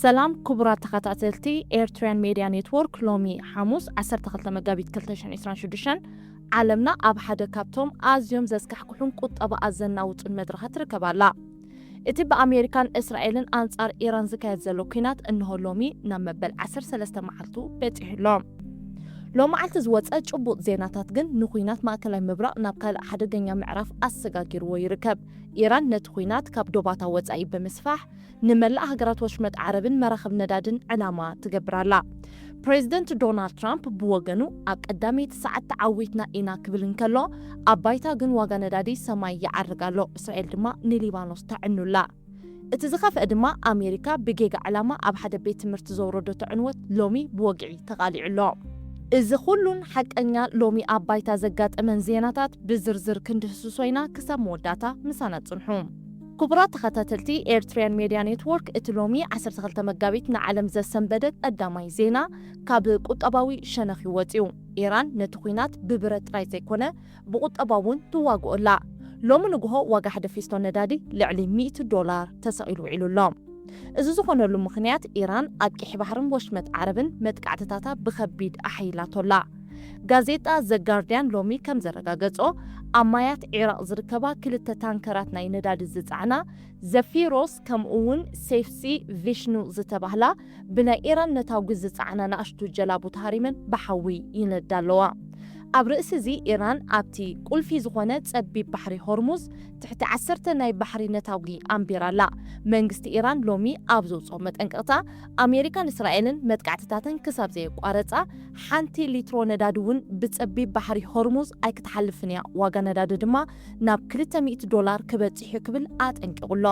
ሰላም ክቡራት ተኸታተልቲ ኤርትራያን ሜድያ ኔትወርክ፣ ሎሚ ሓሙስ ዓሰርተ ክልተ መጋቢት ክልተ ሽሕን ዕስራን ሽዱሽተን ዓለምና ኣብ ሓደ ካብቶም ኣዝዮም ዘስካሕክሑን ቁጠባ ኣዘናውጹን መድረኻት ትርከብ ኣላ። እቲ ብኣሜሪካን እስራኤልን ኣንጻር ኢራን ዝካየድ ዘሎ ኲናት እንሆ ሎሚ ናብ መበል ዓሰርተ ሰለስተ መዓልቱ በጺሑ ኣሎ። ሎመዓልቲ ዝወጸ ጭቡጥ ዜናታት ግን ንኲናት ማእከላይ ምብራቕ ናብ ካልእ ሓደገኛ ምዕራፍ ኣሰጋጊርዎ ይርከብ። ኢራን ነቲ ኲናት ካብ ዶባታ ወጻኢ ብምስፋሕ ንመላእ ሃገራት ወሽመጥ ዓረብን መራኽብ ነዳድን ዕላማ ትገብር ኣላ። ፕሬዚደንት ዶናልድ ትራምፕ ብወገኑ ኣብ ቀዳመይቲ ሰዓት ተዓዊትና ኢና ክብል እንከሎ፣ ኣብ ባይታ ግን ዋጋ ነዳዲ ሰማይ ይዓርግ ኣሎ፣ እስራኤል ድማ ንሊባኖስ ተዕኑላ። እቲ ዝኸፍአ ድማ ኣሜሪካ ብጌጋ ዕላማ ኣብ ሓደ ቤት ትምህርቲ ዘውረደቶ ዕንወት ሎሚ ብወግዒ ተቓሊዑ ኣሎ። እዚ ኩሉን ሓቀኛ ሎሚ ኣብ ባይታ ዘጋጠመን ዜናታት ብዝርዝር ክንድህስሶ ኢና። ክሳብ መወዳእታ ምሳና ጽንሑ። ክቡራት ተኸታተልቲ ኤርትራያን ሜድያ ኔትወርክ፣ እቲ ሎሚ ዓሰርተ ክልተ መጋቢት ንዓለም ዘሰንበደ ቀዳማይ ዜና ካብ ቁጠባዊ ሸነኽ ይወጽ እዩ። ኢራን ነቲ ኲናት ብብረት ጥራይ ዘይኮነ ብቁጠባ እውን ትዋግኦ ኣላ። ሎሚ ንግሆ ዋጋ ሓደ ፊስቶ ነዳዲ ልዕሊ ሚእቲ ዶላር ተሰቒሉ ውዒሉ ኣሎ። እዚ ዝኾነሉ ምኽንያት ኢራን ኣብ ቀይሕ ባሕርን ወሽመጥ ዓረብን መጥቃዕትታታ ብኸቢድ ኣሐይላቶ ኣላ። ጋዜጣ ዘ ጋርድያን ሎሚ ከም ዘረጋገጾ፣ ኣብ ማያት ዒራቕ ዝርከባ ክልተ ታንከራት ናይ ነዳዲ ዝጸዓና ዘፊሮስ ከምኡ እውን ሴፍሲ ቪሽኑ ዝተባህላ ብናይ ኢራን ነታጒ ዝጸዓና ንኣሽቱ ጀላቡ ተሃሪመን ብሓዊ ይነዳ ኣለዋ። ኣብ ርእሲ እዚ ኢራን ኣብቲ ቁልፊ ዝኾነ ጸቢብ ባሕሪ ሆርሙዝ ትሕቲ ዓሰርተ ናይ ባሕሪ ነታጒ ኣንቢራ ኣላ። መንግስቲ ኢራን ሎሚ ኣብ ዘውጽኦ መጠንቀቕታ ኣሜሪካን እስራኤልን መጥቃዕትታተን ክሳብ ዘየቋረጻ ሓንቲ ሊትሮ ነዳዲ እውን ብጸቢብ ባሕሪ ሆርሙዝ ኣይክትሓልፍን እያ፣ ዋጋ ነዳዲ ድማ ናብ ክልተ ሚእቲ ዶላር ክበጽሕ እዩ ክብል ኣጠንቂቑ ኣሎ።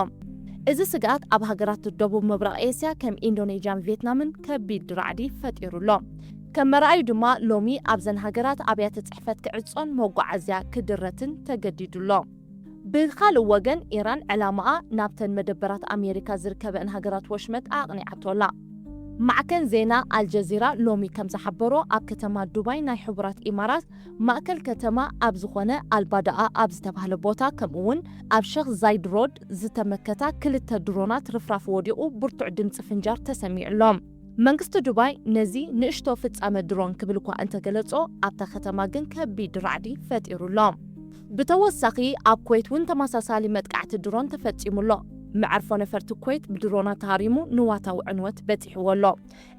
እዚ ስግኣት ኣብ ሃገራት ደቡብ ምብራቕ ኤስያ ከም ኢንዶኔዥያን ቪየትናምን ከቢድ ራዕዲ ፈጢሩ ኣሎ። ከም መርኣዩ ድማ ሎሚ ኣብዘን ሃገራት ኣብያተ ጽሕፈት ክዕጾን መጓዓዝያ ክድረትን ተገዲዱ ኣሎ። ብኻልእ ወገን ኢራን ዕላማኣ ናብተን መደበራት ኣሜሪካ ዝርከበን ሃገራት ወሽመጥ ኣቕኒዓቶ ኣላ። ማዕከን ዜና ኣልጀዚራ ሎሚ ከም ዝሓበሮ ኣብ ከተማ ዱባይ ናይ ሕቡራት ኢማራት ማእከል ከተማ ኣብ ዝኾነ ኣልባዳኣ ኣብ ዝተባህለ ቦታ ከምኡ እውን ኣብ ሸኽ ዛይድ ሮድ ዝተመከታ ክልተ ድሮናት ርፍራፍ ወዲቑ ብርቱዕ ድምፂ ፍንጃር ተሰሚዑ ኣሎ። መንግስቲ ዱባይ ነዚ ንእሽቶ ፍጻመ ድሮን ክብል እኳ እንተገለጾ ኣብታ ከተማ ግን ከቢድ ራዕዲ ፈጢሩ ኣሎ። ብተወሳኺ ኣብ ኩዌት እውን ተመሳሳሊ መጥቃዕቲ ድሮን ተፈጺሙ ኣሎ። መዕርፎ ነፈርቲ ኩዌት ብድሮናት ተሃሪሙ ንዋታዊ ዕንወት በጺሕዎ ኣሎ።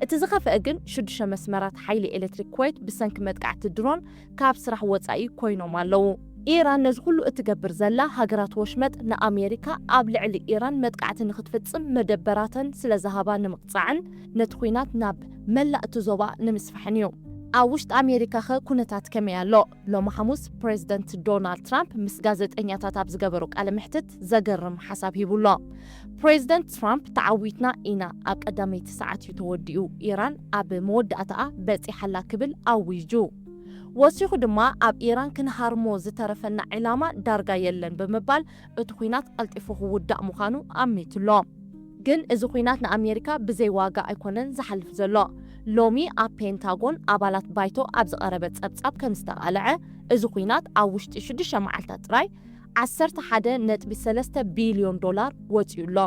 እቲ ዝኸፍአ ግን ሽዱሽተ መስመራት ሓይሊ ኤሌክትሪክ ኩዌት ብሰንኪ መጥቃዕቲ ድሮን ካብ ስራሕ ወጻኢ ኮይኖም ኣለዉ። ኢራን ነዚ ኩሉ እትገብር ዘላ ሃገራት ወሽመጥ ንኣሜሪካ ኣብ ልዕሊ ኢራን መጥቃዕቲ ንክትፍጽም መደበራተን ስለ ዝሃባ ንምቕጻዕን ነቲ ኲናት ናብ መላእ እቲ ዞባ ንምስፋሕን እዩ። ኣብ ውሽጢ ኣሜሪካ ኸ ኩነታት ከመይ ኣሎ? ሎሚ ሓሙስ ፕሬዚደንት ዶናልድ ትራምፕ ምስ ጋዜጠኛታት ኣብ ዝገበሮ ቃለ መሕትት ዘገርም ሓሳብ ሂቡ ኣሎ። ፕሬዚደንት ትራምፕ ተዓዊትና ኢና፣ ኣብ ቀዳመይቲ ሰዓት እዩ ተወዲኡ፣ ኢራን ኣብ መወዳእታኣ በጺሓላ ክብል ኣዊጁ። ወሲኹ ድማ ኣብ ኢራን ክንሃርሞ ዝተረፈና ዕላማ ዳርጋ የለን ብምባል እቲ ኲናት ቀልጢፉ ክውዳእ ምዃኑ ኣሚቱ ኣሎ። ግን እዚ ኲናት ንኣሜሪካ ብዘይ ዋጋ ኣይኮነን ዝሓልፍ ዘሎ። ሎሚ ኣብ ፔንታጎን ኣባላት ባይቶ ኣብ ዝቐረበ ጸብጻብ ከም ዝተቓልዐ፣ እዚ ኲናት ኣብ ውሽጢ ሽዱሽተ መዓልታት ጥራይ ዓሰርተ ሓደ ነጥቢ ሰለስተ ቢልዮን ዶላር ወጺኡ ኣሎ።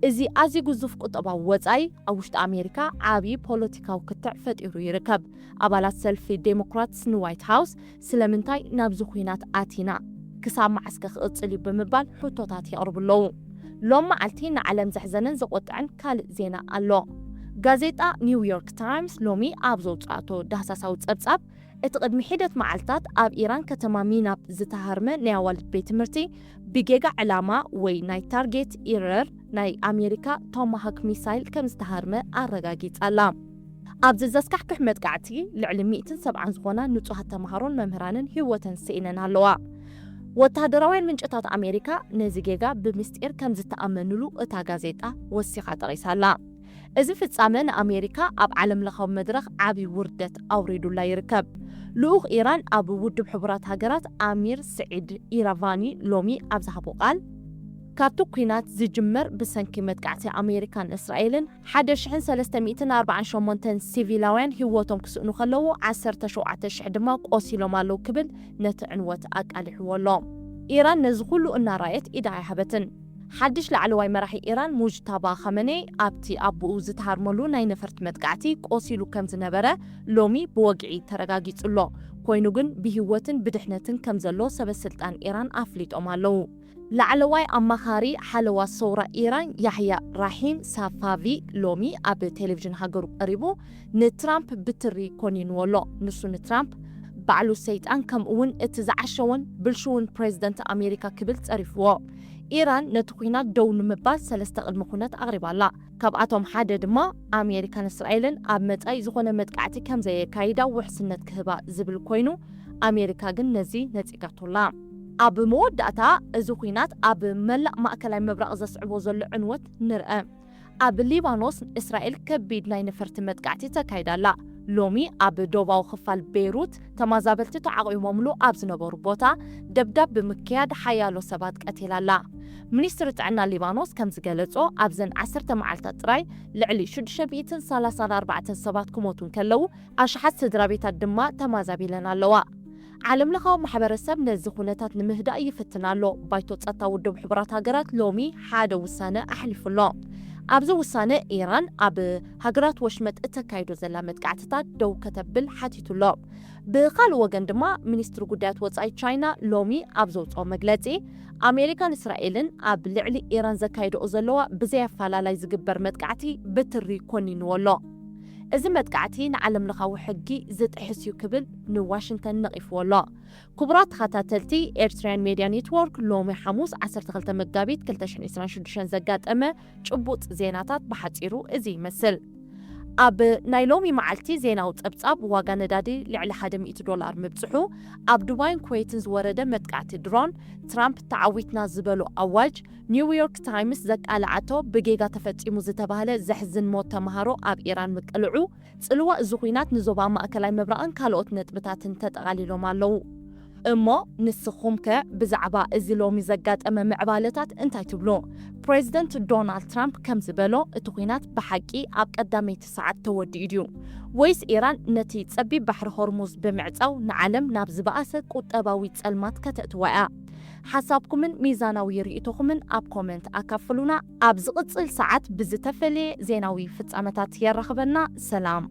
እዚ ኣዝዩ ግዙፍ ቁጠባዊ ወጻኢ ኣብ ውሽጢ ኣሜሪካ ዓቢ ፖለቲካዊ ክትዕ ፈጢሩ ይርከብ። ኣባላት ሰልፊ ዴሞክራትስ ንዋይት ሃውስ ስለምንታይ ናብዚ ኲናት ኣቲና? ክሳብ መዓስከ ክቕጽል እዩ? ብምባል ሕቶታት የቕርቡ ኣለዉ። ሎም መዓልቲ ንዓለም ዘሕዘነን ዘቖጥዐን ካልእ ዜና ኣሎ። ጋዜጣ ኒው ዮርክ ታይምስ ሎሚ ኣብ ዘውጽኣቶ ዳህሳሳዊ ጸብጻብ፣ እቲ ቅድሚ ሒደት መዓልታት ኣብ ኢራን ከተማ ሚናብ ዝተሃርመ ናይ ኣዋልድ ቤት ትምህርቲ ብጌጋ ዕላማ ወይ ናይ ታርጌት ኢረር ናይ ኣሜሪካ ቶማሃክ ሚሳይል ከም ዝተሃርመ ኣረጋጊጻ ኣላ። ኣብዚ ዘስካሕክሕ መጥቃዕቲ ልዕሊ ሚእትን ሰብዓን ዝኾና ንጹሃት ተምሃሮን መምህራንን ህይወተን ስኢነን ኣለዋ። ወተሃደራውያን ምንጭታት ኣሜሪካ ነዚ ጌጋ ብምስጢር ከም ዝተኣመንሉ እታ ጋዜጣ ወሲኻ ጠቒሳ ኣላ። እዚ ፍጻመ ንኣሜሪካ ኣብ ዓለም ለኻዊ መድረኽ ዓቢ ውርደት ኣውሪዱላ ይርከብ። ልኡኽ ኢራን ኣብ ውድብ ሕቡራት ሃገራት ኣሚር ስዒድ ኢራቫኒ ሎሚ ኣብ ዝሃቦ ቃል፣ ካብቲ ኲናት ዝጅመር ብሰንኪ መጥቃዕቲ ኣሜሪካን እስራኤልን ሓደ ሽሕን ሰለስተ ሚእትን ኣርባዓን ሸሞንተን ሲቪላውያን ህይወቶም ክስእኑ ከለዉ፣ ዓሰርተ ሸውዓተ ሽሕ ድማ ቆሲሎም ኣለዉ ክብል ነቲ ዕንወት ኣቃሊሕዎ ኣሎ። ኢራን ነዚ ኩሉ እናረኣየት ኢዳ ኣይሃበትን። ሓድሽ ላዕለዋይ መራሒ ኢራን ሙጅታባ ኻመኔይ ኣብቲ ኣቦኡ ዝተሃርመሉ ናይ ነፈርቲ መጥቃዕቲ ቆሲሉ ከም ዝነበረ ሎሚ ብወግዒ ተረጋጊጹ ኣሎ። ኮይኑ ግን ብህይወትን ብድሕነትን ከም ዘሎ ሰበ ስልጣን ኢራን ኣፍሊጦም ኣለዉ። ላዕለዋይ ኣማኻሪ ሓለዋ ሰውራ ኢራን ያሕያ ራሒም ሳፋቪ ሎሚ ኣብ ቴሌቪዥን ሃገሩ ቀሪቡ ንትራምፕ ብትሪ ኮኒንዎ ኣሎ። ንሱ ንትራምፕ ባዕሉ ሰይጣን ከምኡ እውን እቲ ዝዓሸወን ብልሽውን ፕሬዝደንት ኣሜሪካ ክብል ጸሪፍዎ። ኢራን ነቲ ኲናት ደው ንምባል ሰለስተ ቅድመ ኩነት ኣቕሪባ ኣላ። ካብኣቶም ሓደ ድማ ኣሜሪካን እስራኤልን ኣብ መጻኢ ዝኾነ መጥቃዕቲ ከም ዘየካይዳ ውሕስነት ክህባ ዝብል ኮይኑ፣ ኣሜሪካ ግን ነዚ ነጺጋቶ ኣላ። ኣብ መወዳእታ፣ እዚ ኲናት ኣብ መላእ ማእከላይ ምብራቕ ዘስዕቦ ዘሎ ዕንወት ንርአ። ኣብ ሊባኖስ፣ እስራኤል ከቢድ ናይ ነፈርቲ መጥቃዕቲ ተካይዳ ኣላ። ሎሚ ኣብ ዶባዊ ክፋል ቤይሩት ተመዛበልቲ ተዓቒቦምሉ ኣብ ዝነበሩ ቦታ ደብዳብ ብምክያድ ሓያሎ ሰባት ቀቲላ ኣላ። ሚኒስትሪ ጥዕና ሊባኖስ ከም ዝገለጾ፣ ኣብዘን ዓሰርተ መዓልታት ጥራይ ልዕሊ ሽዱሽተ ሚእትን ሰላሳን ኣርባዕተን ሰባት ክሞቱ እንከለዉ፣ ኣሽሓት ስድራ ቤታት ድማ ተመዛቢለን ኣለዋ። ዓለምለኻዊ ማሕበረሰብ ነዚ ኩነታት ንምህዳእ ይፍትን ኣሎ። ባይቶ ጸጥታ ውድብ ሕቡራት ሃገራት ሎሚ ሓደ ውሳነ ኣሕሊፉ ኣሎ። ኣብዚ ውሳነ፣ ኢራን ኣብ ሃገራት ወሽመጥ እተካይዶ ዘላ መጥቃዕትታት ደው ከተብል ሓቲቱ ኣሎ። ብኻልእ ወገን ድማ፣ ሚኒስትሪ ጉዳያት ወጻኢ ቻይና ሎሚ ኣብ ዘውጽኦ መግለጺ፣ ኣሜሪካን እስራኤልን ኣብ ልዕሊ ኢራን ዘካይድኦ ዘለዋ ብዘይ ኣፈላላይ ዝግበር መጥቃዕቲ ብትሪ ኮኒንዎ ኣሎ። እዚ መጥቃዕቲ ንዓለምለኻዊ ሕጊ ዝጥሕስ እዩ ክብል ንዋሽንግተን ነቒፍዎ ኣሎ። ክቡራት ተኸታተልቲ፣ ኤርትራውያን ሜድያ ኔትወርክ ሎሚ ሓሙስ ዓሰርተ ክልተ መጋቢት ክልተ ሽሕን ዕስራን ሽዱሽተን ዘጋጠመ ጭቡጥ ዜናታት ብሓጺሩ እዚ ይመስል። ኣብ ናይ ሎሚ መዓልቲ ዜናዊ ጸብጻብ፣ ዋጋ ነዳዲ ልዕሊ ሓደ ሚእቲ ዶላር ምብጽሑ፣ ኣብ ዱባይን ኩዌትን ዝወረደ መጥቃዕቲ ድሮን፣ ትራምፕ ተዓዊትና ዝበሎ ኣዋጅ፣ ኒውዮርክ ታይምስ ዘቃልዓቶ ብጌጋ ተፈጺሙ ዝተባህለ ዘሕዝን ሞት ተምሃሮ ኣብ ኢራን ምቅልዑ፣ ጽልዋ እዚ ኲናት ንዞባ ማእከላይ ምብራቕን ካልኦት ነጥብታትን ተጠቓሊሎም ኣለዉ። እሞ ንስኹም ከ ብዛዕባ እዚ ሎሚ ዘጋጠመ ምዕባለታት እንታይ ትብሉ? ፕሬዚደንት ዶናልድ ትራምፕ ከም ዝበሎ፣ እቲ ኲናት ብሓቂ ኣብ ቀዳመይቲ ሰዓት ተወዲኡ ድዩ? ወይስ ኢራን ነቲ ጸቢብ ባሕሪ ሆርሙዝ ብምዕጻው ንዓለም ናብ ዝበኣሰ ቁጠባዊ ጸልማት ከተእትዋ እያ? ሓሳብኩምን ሚዛናዊ ርእይቶኹምን ኣብ ኮመንት ኣካፍሉና። ኣብ ዝቕጽል ሰዓት ብዝተፈለየ ዜናዊ ፍጻመታት የራኽበና። ሰላም።